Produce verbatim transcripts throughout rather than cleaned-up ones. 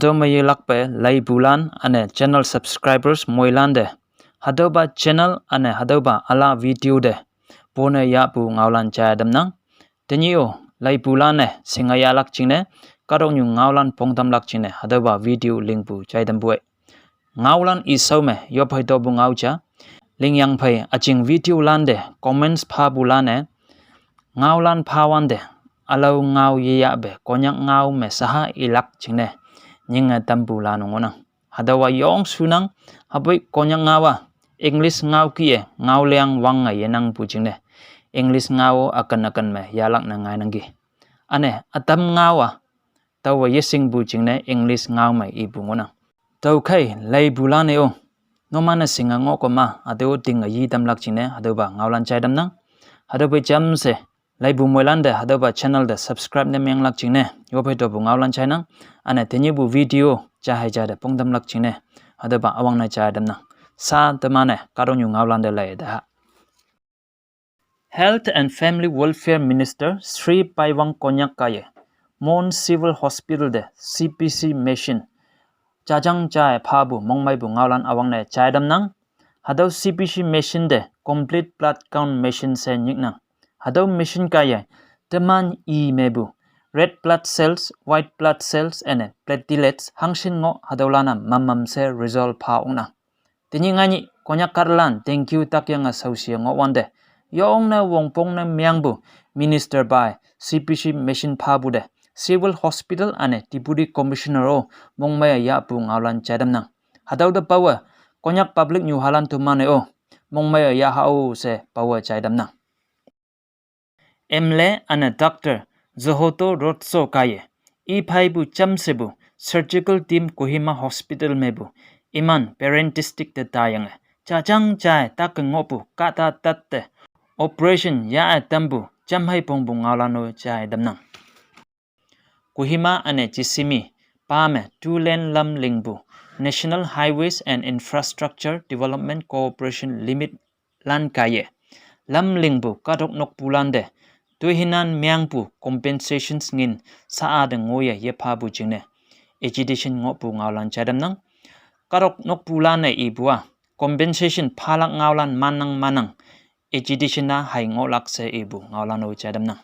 Tüome yelakpe laipulan üne channel subscribers moilante hatüopa channel üne hatüopa üla video te pone yahpu ngaolan jai tamnang. Tenyih-o laipulan-e shinge yahlak jingne kahtoknyu ngaolan pongtamlak jingne hatüopa video lingpu jai tampu-e. Ngaolan ishao me yop hei topu ngao ja. Lingyang phei üjing video lante comments phapulan-e ngaolan phawante ülao ngao yeyahpe Konyak ngao me shaha ilak jingne nyinge tampulan-o ngohnang. Hatüowa yong shunang, hüpoi Konyak ngao-a English ngao kih-e ngaoleang wange yenangpu jingne English ngao üken üken me yahlak ne ngainangki. Üne ütam ngao-a taowe yeshingpu jingne English ngao me ipu ngohnang. Tüokhei laipulan-e-o, numan-e shinge ngohkema hatüo tinge yi tamlak jingne hatüopa ngaolan jai tamnang. Hatüope jamshe laipu moilante hatüopa channel te subscribe ne menglak jingne yop hei topu ngaolan jainang. Üne tenyihpu video ja hei ja te pongtamlak jingne hatüopa üwangne jai tamnang. Sa teman-e kahtoknyu ngaolan te lei taha. Health and Family Welfare Minister Shri Paiwang Konyak kaiye Mon Civil Hospital te C P C machine jajang jai phapu mongmeipu ngaolan üwangne jai tamnang. Hatüo C P C machine te complete blood count machine she nyiknang. Hatüo machine kaiye teman i mepu red blood cells, white blood cells üne platelets hangshin ngoh hatüolan-a mamam she result pha ongnang. Tenyih ngainyih Konyak kahtalan dengue takyange shaoshi ngohwante yongne wongpongne mengpu Minister pa-e C P C machine phapu te Civil Hospital üne Deputy Commissioner-o mongmeiye yahpu ngaolan jai tamnang. Hatüo te pawe Konyak public nyuhalan teman-e-o mongmeiye yaha-o she pawe jai tamnang. M L A üne Doctor Zohoto Rotso kaiye ipheipu jamshepu surgical team Kohima Hospital mepu iman Peren District te taiyange jajang jai take ngohpu kahta tatte operation yah-e tampu jamhei pongpu ngaolan-o jai tamnang. Kohima üne Jisimi pa me two lane lam lingpu National Highways and Infrastructure Development Corporation Limit lan kaiye lam lingpu kahtok nokpulan te toihinan mengpu compensations ngin sa-a te ngoiye yephapu jingne agitation ngohpu ngaolan jai tamnang. Kahtok nokpulan-e ipu-a compensation phalak ngaolan mannang mannang agitation-a hei ngohlak she ipu ngaolan-o jai tamnang.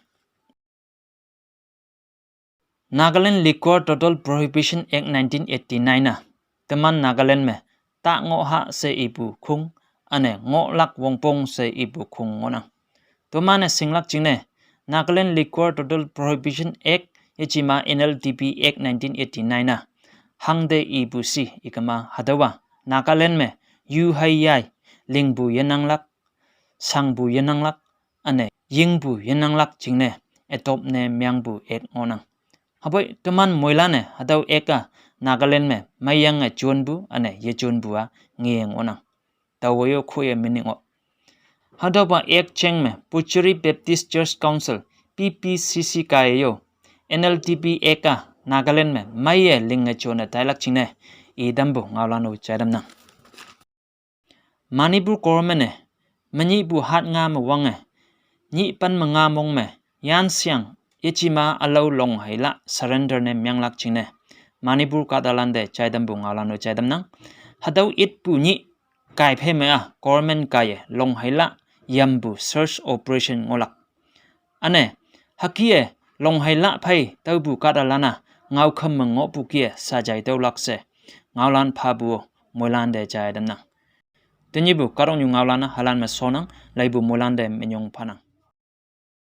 Nagaland Liquor Total Prohibition Act nineteen eighty-nine-a teman Nagaland me ta ngoh ha she ipu khong üne ngohlak wongpong she ipu khong ngohnang. Teman-e shinglak jingne Nagaland Liquor Total Prohibition Act yejema N L T P Act nineteen eighty-nine-a hangte ipu shi ikema hatüowa Nagaland me yu hei yai lingpu yenanglak, shangpu yenanglak üne yingpu yenanglak jingne adopt ne mengpu act ngohnang. Hüpoi teman moilan-e hatüo act-a Nagaland me meiyange jonpu üne yejonpu-a nge ngohnang. Taowe-o khoye meaning-o, hatüopa act jeng me Pochury Baptist Church Council, P B C C kaiye-o N L T P act-a Nagaland me meiye linge jone tailak jingne itampu ngaolan-o jai tamnang. Manipur government-e menyihpu hat nga me wange nyih pen me nga mong me Yanshiang yejema ülao Longheila surrender ne menglak jingne Manipur kahtalante jai tampu ngaolan-o jai tamnang. Hatüo itpu nyih kaiphei me-a government kaiye Longheila yampu search operation ngohlak. Üne hüke-e Longheila phei taopu kahtalan-a ngaokhüm me ngohpu kih-e sajai tüolak she ngaolan phapu-o moilante jai tamnang. Tenyihpu kahtoknyu ngaolan-a halan me shonnang, laipu moilante minyong phanang.